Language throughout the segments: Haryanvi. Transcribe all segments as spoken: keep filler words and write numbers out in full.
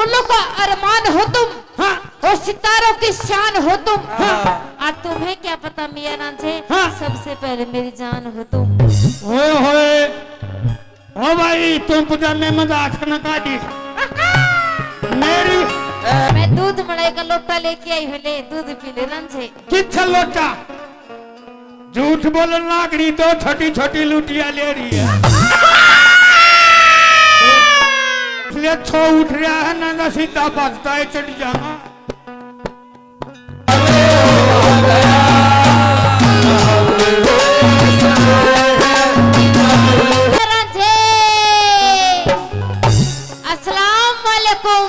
फूलों का अरमान हो तुम, हाँ। और सितारों की शान हो तुम। हाँ। और तुम्हें क्या पता मियाँ रांझे, हाँ। सबसे पहले मेरी जान हो तुम। ओए होए, ओ भाई, तुम पजामे में तो हाथ ना काटी। मेरी मैं दूध मलाई का लोटा लेके आई हूँ, ले दूध पी ले रांझे। कित्थे लोटा? झूठ बोलन लाग रही, दो छोटी छोटी लुटिया ले रही है। इसलिए छो उठ रहा है ना, ना सीधा बसता है, चढ़ जाना। रांझे, अस्सलाम वालेकुम।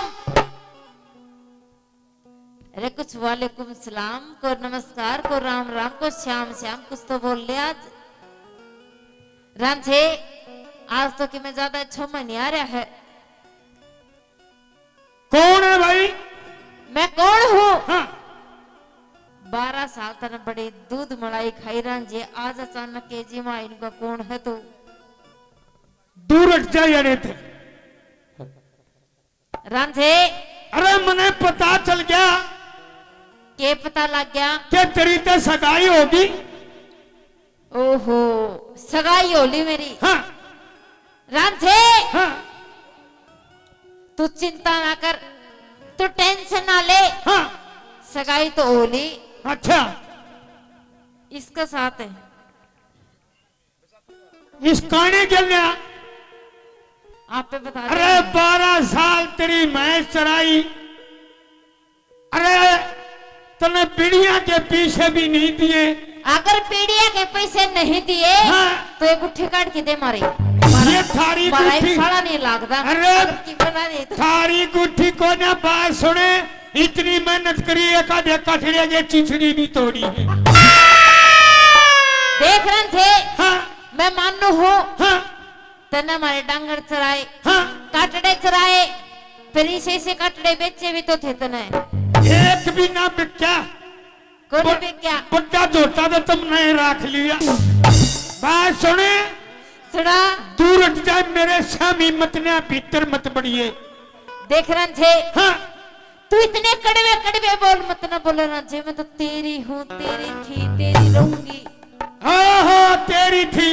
अरे कुछ वालेकुम सलाम को, नमस्कार को, राम राम को, श्याम श्याम कुछ तो बोल ले आज। रांझे, आज तो कि मैं ज्यादा अच्छा मन नहीं आ रहा है। कौन है भाई? मैं कौन हूँ? हाँ। बारह साल तने बड़ी दूध मलाई खाई रांझे, आज अचानक के जी माँ इनका कौन है तू? दूर हट जा यार थे। रांझे। अरे मने पता चल गया। के पता लग गया? के तेरी ते सगाई होगी। ओहो, सगाई होली मेरी। हाँ। रांझे। हाँ। तू चिंता ना कर, तू टेंशन ना ले। हाँ। सगाई तो होली। अच्छा। इसके साथ है। इस काने के लिया। आप पे बता अरे, बारह साल तेरी मैं चराई। अरे, तने बीड़िया के पैसे भी नहीं दिए। अगर बीड़िया के पैसे नहीं दिए, हाँ। तो एक गुट्ठी काट के दे मारे। ये थारी गुट्ठी साला नहीं लागदा। अरे, थारी गुट्ठी को ना, बात सुने, इतनी मेहनत करी, एक आधे कटड़े के चिचड़ी भी तोड़ी है। देख रहे थे, हाँ। मैं मानू हूँ। हाँ। तने हमारे डांगर चराए, हाँ। काटड़े चराए, फिर इसे इसे काटड़े बेचे भी तो थे तने। एक भी ना बिक्या। कौन बिक्या? बड्डा झोटा तो तुमने राख लिया। बात सुने। सुना। दूर हट जाए मेरे सामी, मत ना भीतर मत बढ़िए। देख रंझे। हाँ। तू इतने कड़वे कड़वे बोल मत ना बोले रंझे, मैं तो तेरी हूँ, तेरी थी, तेरी रहूंगी। हाँ, हाँ, तेरी थी।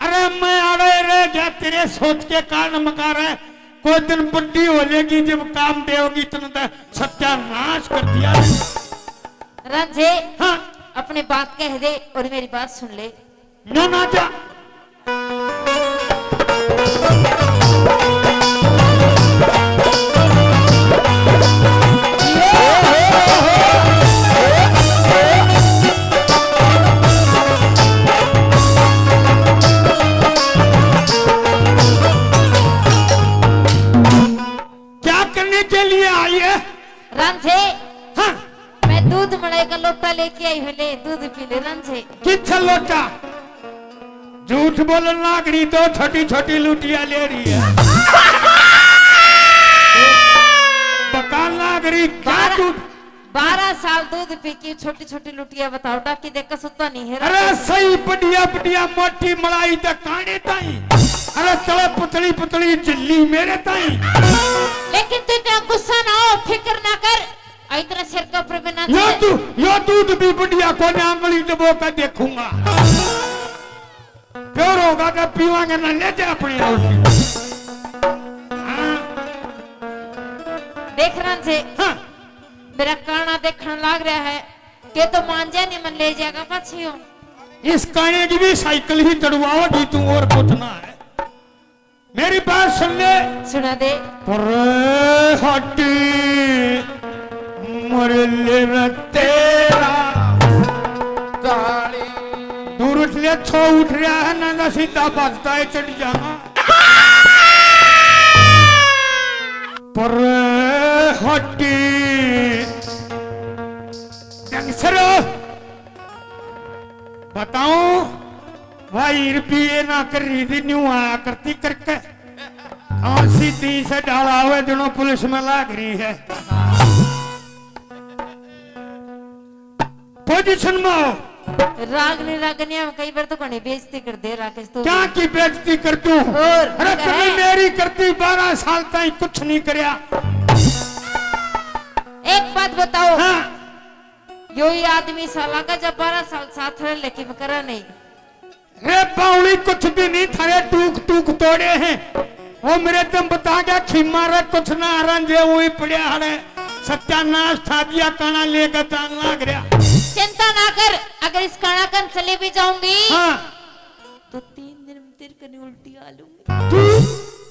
अरे मैं आड़े रह गया तेरे सोच के कारण मकार है। कोई दिन बड्डी हो लेगी जब काम देगी तने तो सत्यानाश कर दिया। रंझे, हाँ। अपनी बात कह दे और मेरी बात सुन ले। ना, ना जा। क्या करने के लिए आई है? रांझे। हाँ। मैं दूध मलाई का लोटा लेके आई हूँ, ले दूध पी ले रांझे। कित्थे लोटा? झूठ बोलन लाग रही, दो छोटी छोटी लुटिया ले रही है। बकान लाग रही, क्या बारह, झूठ? बारह साल दूध पी के छोटी छोटी लुटिया बताओ, डाकी देख सुता नहीं है। अरे सही बढ़िया बढ़िया मोटी मलाई ते काने ताई। अरे तले पतली पतली झिल्ली मेरे ताई। लेकिन तू इतना गुस्सा ना हो, फिक्र ना कर। आ, इतना सिर के ऊपर भी ना यो चढ़े। तू, यो दूध भी बढ़िया कोने, आंगली दबो के देखूंगा। प्योर होगा तो पीवांगे ना, ले जा अपनी रोटी। हाँ। देख रंझे, हाँ। मेरा काना देखण लाग रहा है, के तो मान जा नहीं मन ले जाएगा पाछी हो। इस काने की भी साइकिल ही दड़वाओगी तू, और कुछ ना है। मेरी बात सुन ले। सुना दे। पर हट मर ले न तेरा काली। दूर उठ ले, छो उठ रहा है ना, ना सीधा बजता है चढ़ जाना। पर हट गैंगस्टर बताऊं, भाई रुपये ना कर रही थी, न्यू आया करती करके। और सीधी से डाला हुआ दोनों पुलिस में लाग रही है। पोजीशन में हो। रागनी, रागनिया में कई बार तो घणी बेइज्जती कर दे राकेश तू। क्या की बेइज्जती कर दूं? और अरे क्या तूने है? मेरी करती बारह साल ताई कुछ नहीं करया। एक बात बताओ। हाँ। यो ही आदमी साला का जब बारह साल साथ रह, लेकिन करा नहीं। रे बावली, कुछ भी नहीं, थारे टूक टूक तोड़े हैं। ओ मेरे, तुम बता गया खीमा रे, कुछ ना रंजे, वही पड़े हड़े। सत्यानाश ठा दिया, काना लेकर जान लाग रहा। चिंता ना कर, अगर इस काना कन चली भी जाऊंगी, हाँ। तो तीन दिन में तेरे कने उल्टी आ लूंगी। तू,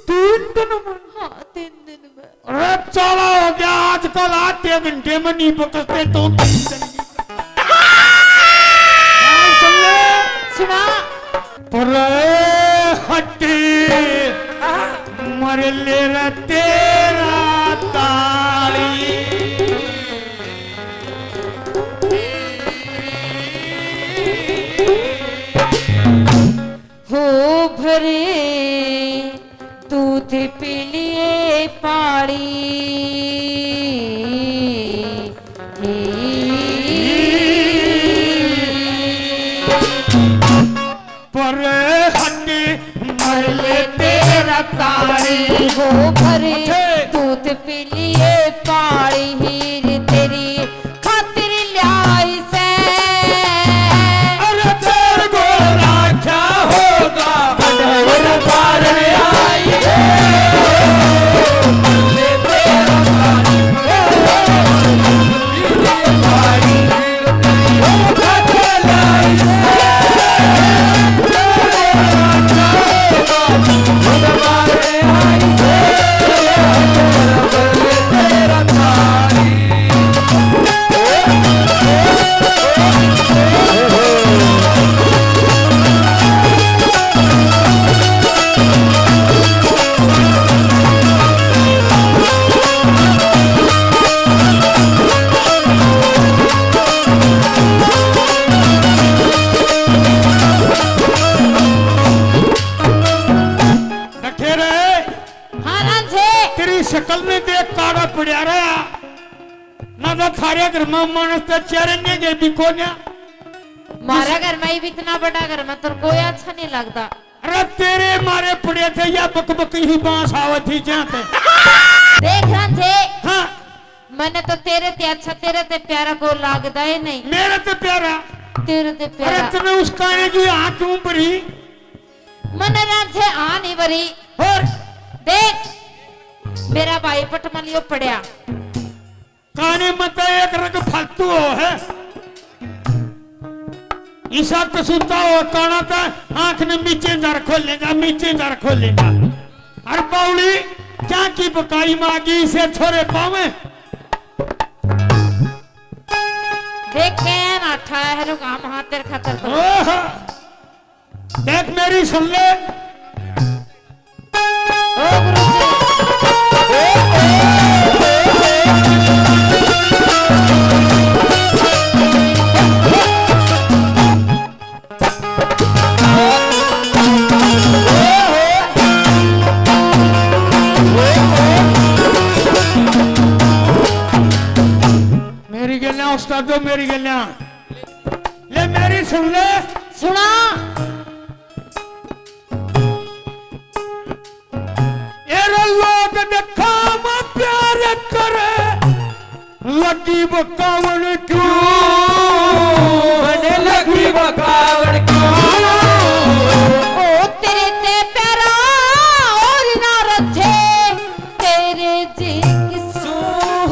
तीन दिन में? हाँ, तीन दिन में। अरे, चाला हो गया आजकल, आधे घंटे में नहीं पकड़ते तो तीन दिन की। हाँ, सुन ले। सुना। पर हटे मर ले रे तेरा ताली। हो भरे दूध पी लिए पाली। पर हट मर ले तेरा तारी। हो भरे दूध पी लिए पाली, हीर तेरी खातिर ल्याई से। अरे तेरे को राख्या होगा, भंडार पार आई है। रखे रहे। हाँ रांझे। तेरी शकल ने देख काड़ा पड़या रहा। ना तो थारे घर में मानस ते चेहरे ने के भी कोन्या। मारा घर में ही भी इतना बड़ा घर में तेरे कोई अच्छा नहीं लगता। अरे तेरे मारे पड़े थे या बकबक ही बांस आवत थी जहाँ ते। देख रांझे। हाँ। मैंने तो तेरे ते अच्छा, तेरे ते प्यारा को लागदा ही नहीं। मेरे ते प्यारा? तेरे ते प्यारा। अरे तने उस काने की आँख क्यों भरी? मने रांझे आ नहीं भरी। और? देख, मेरा भाई पटमलियो पड़या। काने मत एक रंग फालतू हो है। ईसा कसूता हो काना ता आंख ने मीचे जर खोलेगा, मीचे जर खोलेगा। अरे बावली, क्या की बकाई मागी इसे छोरे पावे? देख के ना ठहरो काम हाथ तेरे खातर तो। ओहो। देख मेरी सुन ले। ओ गुरु जी। मेरी गल्ला उस्तादो, मेरी गल्ला। ले मेरी सुन ले। सुना। एरो लोग दिखावा प्यार करे, लगी बकावन क्यों? मने लगी बकावन क्यों? ओ तेरे ते प्यारा और ना रंझे, तेरे जी किसू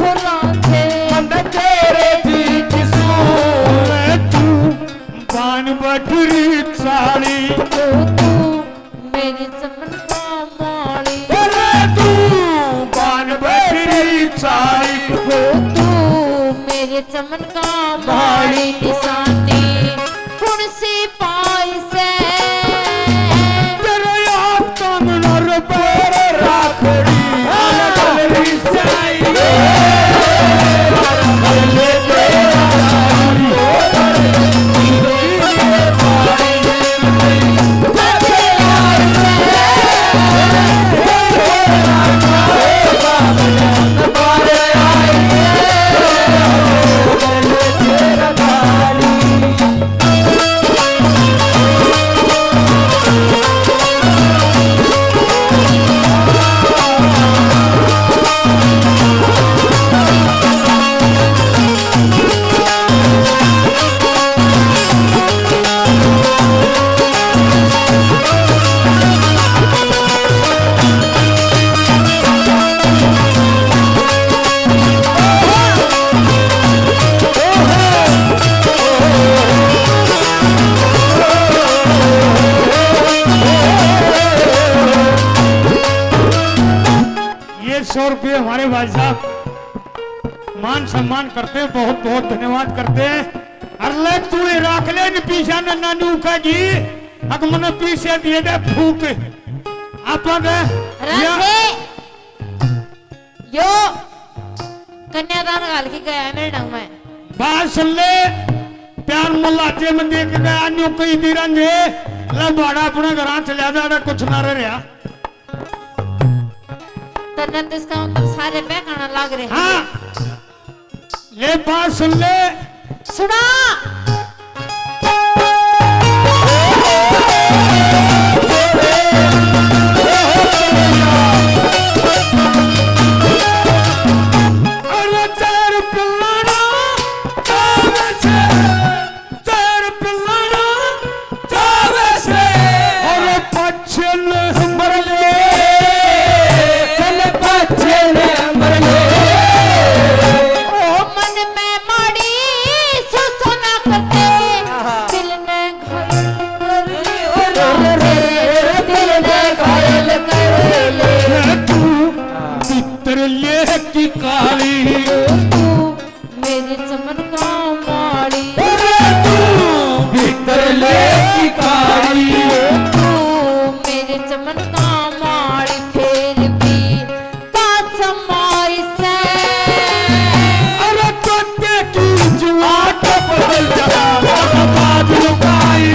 हो रांझे। मने तेरे जी किसू। मैं तू बान बटरी चाली। ओ तू मेरी चमन का माली। अरे तू बान बैठी चाली। हो तू मेरे चमन का माली। निशानी कौन सी पाई से? तेरे याद का मनोर पर राखड़ी। अलग अलग साई। भाई साहब, मान सम्मान करते हैं, बहुत बहुत धन्यवाद करते हैं। अरे ले तू ही राख ले इन पीसा ने, नानू का जी, अक मने पीसे दिए दे फूक। आपा दे या राधे। यो कन्यादान घाल के गया है मेरे ढंग में। बात सुन ले, प्यार मल्लाजे में देख गया, न्यू कही दी रंजे, ले बाड़ा अपने घरां चला जा, कुछ ना रह रहा। तन्ने तो इसका मतलब सारे बहकाना लाग रहे हैं। हाँ। ले बात सुन ले। सुना। अरे चार पिल्लाना चावे से, चार पिल्लाना चावे से। अरे पाछे नंबर ले, चल पाछे नंबर ले। ओ मन में माड़ी सोचना करते, दिल में घायल कर ले, ओ राधे, दिल में घायल कर ले। तू भीतर ले की काली, तू मेरे चमन का माली। अरे तू भीतर ले की काली। तू मेरे चमन का माली, फिर भी का समाई से। अरे तोते की जुआ तो बदल जा, बात लुकाई।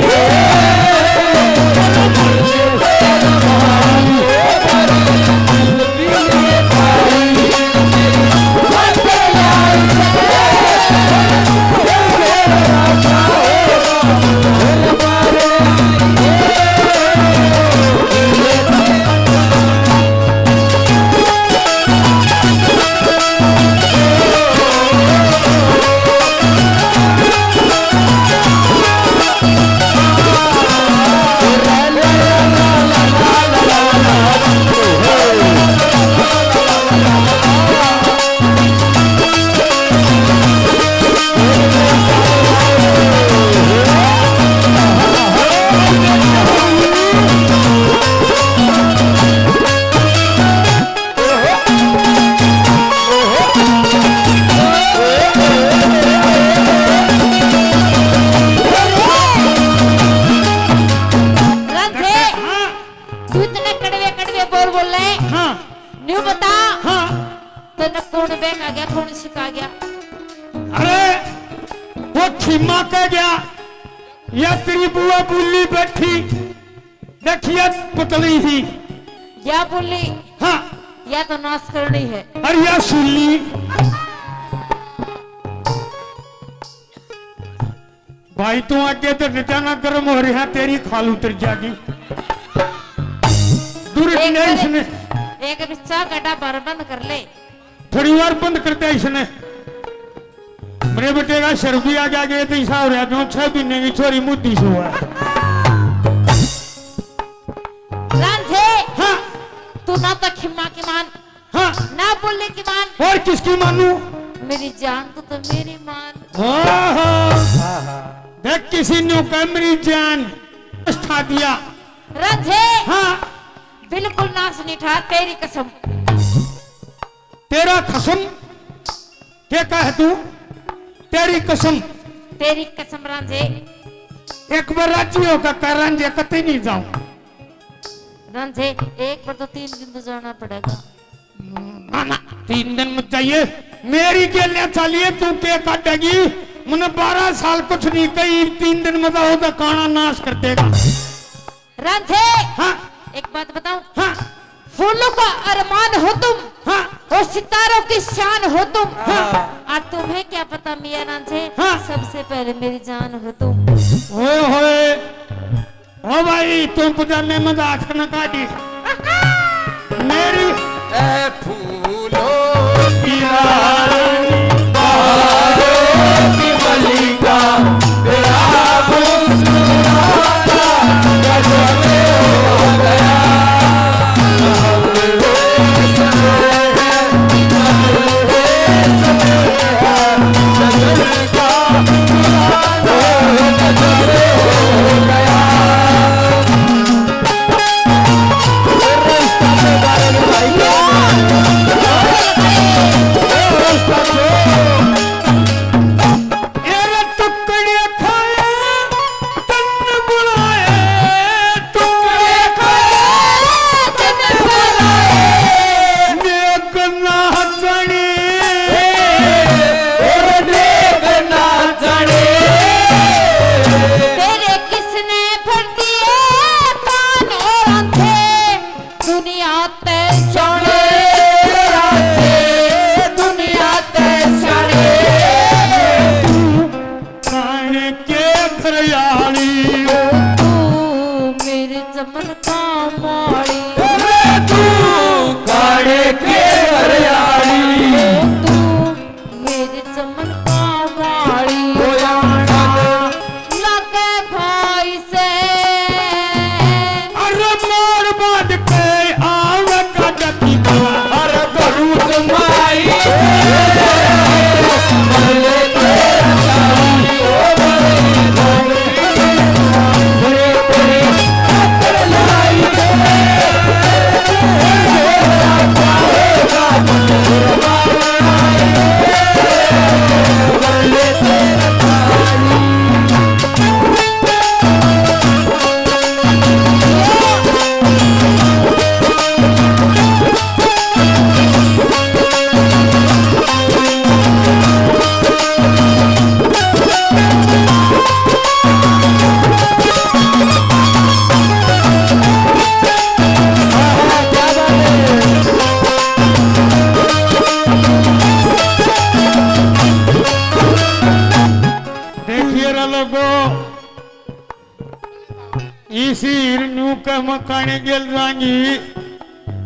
राधे, हाँ। तू इतने कड़वे कड़वे बोल बोल रहे। हाँ। न्यू बता। हाँ। तन्ने कौन बहका गया, कौन सिखा गया? अरे, वो खीमा कह गया, या तेरी बुआ बुल्ली बैठी, देखिए पुतली ही। या बुल्ली? हाँ। या तो नाश करनी है। अरे या सुल्ली। भाई तू आगे तो जाना, गर्म हो रहा, तेरी खाल उतर जाएगी। दूर एक नहीं बार इसने। एक बिस्सा गड्ढा भर बंद कर ले। थोड़ी बार बंद करते इसने। मेरे बेटे का सर भी आ गया, गए तो ऐसा हो रहा जो छह महीने की छोरी मुद्दी से हुआ है। रांझे, हाँ। तू ना तो खिम्मा की मान, हाँ। ना बोले की मान। और किसकी मानू? मेरी जान तो, तो मेरी मान। ओहो। देख किसी ने कहा मेरी जान, ठा दिया। रांझे। हाँ। बिल्कुल नाश नहीं ठा, तेरी कसम। तेरा खसम? के कहे तू? तेरी कसम। तेरी कसम रांझे। एक बार राजी होकर कह, रांझे कतई नहीं जाऊं। रांझे, एक बार तो तीन दिन तो जाना पड़ेगा। ना, ना, तीन दिन मत जाइए। मेरी गेलियां चलिए, तू के काटेगी? मैंने बारह साल कुछ नहीं कही, तीन दिन में तो होता काना नाश कर देगा। रांझे, हाँ। एक बात बताऊं? हाँ। फूलों का अरमान हो तुम, हाँ। और सितारों की शान हो तुम। हाँ। और तुम्हें क्या पता मियाँ रांझे, हाँ। सबसे पहले मेरी जान हो तुम। ओए होए, ओ भाई, तुम पजामे में हाथ न काटी। मेरी ए फूलों की रानी, बहारों की मलिका, तेरा मुस्कुराना गजब हो गया। मकाने गेल जाएंगी।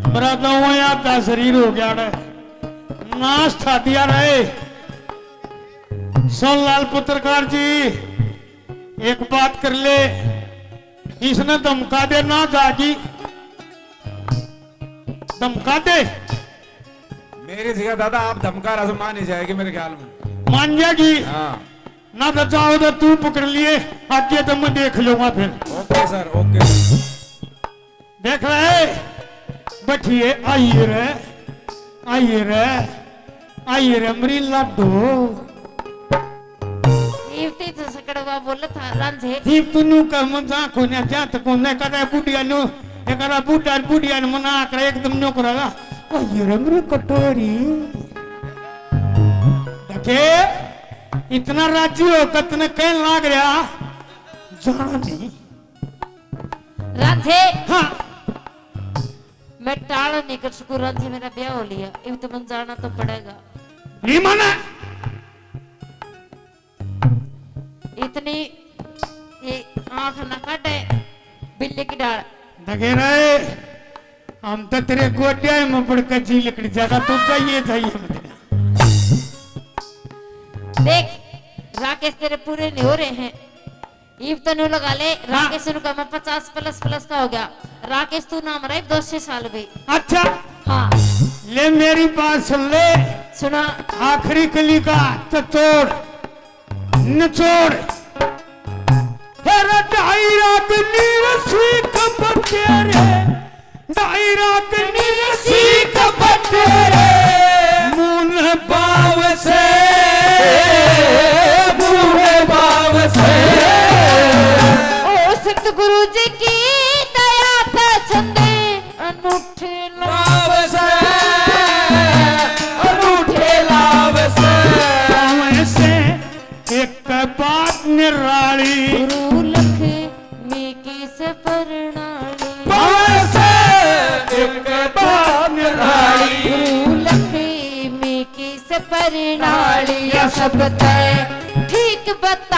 मेरा तो वो आधा शरीर हो गया रे। नाश था दिया रे। सोनलाल पत्रकार जी, एक बात कर ले, इसने धमका दे ना जागी, धमका दे। मेरी जगह दादा आप धमका रहा, मान ही जाएगी मेरे ख्याल में। मान जाएगी? हाँ। ना तो चाहो तो तू पकड़ लिए, आगे तो मैं देख लूंगा फिर। Okay sir, okay sir. देख रहे बैठिए, आइए रे, आइए रे, आइए रे मरी लाडो। इवती तो सकड़वा बोल था रांझे। जीव तू नू कह मन जा कोने जात कोने करे बुढ़िया नु, एकरा बुढ़ा बुढ़िया ने मना कर एकदम न्यू करेगा। आइए रे मरी कटोरी। देखे, इतना राजी हो, कतने कहन लाग रहा, जाना नहीं। रांझे। हाँ। मैं टाल नहीं कर सकूं रांझे, मेरा ब्याह हो लिया, इब तो मन जाना तो पड़ेगा। नहीं माना। इतनी ये आंख ना काटे बिल्ली की डाल। दगेरा, हम तो तेरे गोड्या में पड़ के जी लिकड़ जाता, तू जाइए, जाइए मत। देख, राकेश तेरे पूरे नहीं हो रहे हैं। इब तनु लगा ले, हाँ। राकेश नु कहा मैं पचास प्लस प्लस का हो गया। राकेश तू ना मरा, इब दो सौ साल भी। अच्छा। हाँ। ले मेरी बात सुन ले। सुना। आखिरी कली का तो तोड़, निचोड़। अरे ढाई रात नीर सी कपट रे, ढाई रात नीर सी कपट रे, मुन बाव से, मुन बाव से। ओ सतगुरु जी की दया पे छंदे अनूठे लाव से, अनूठे लाव से। पावे से एक बात निराली। गुरु लक्ष्मी की सपरनाली। पावे से एक बात निराली। गुरु लक्ष्मी की सपरनाली। या सब तय ठीक बता।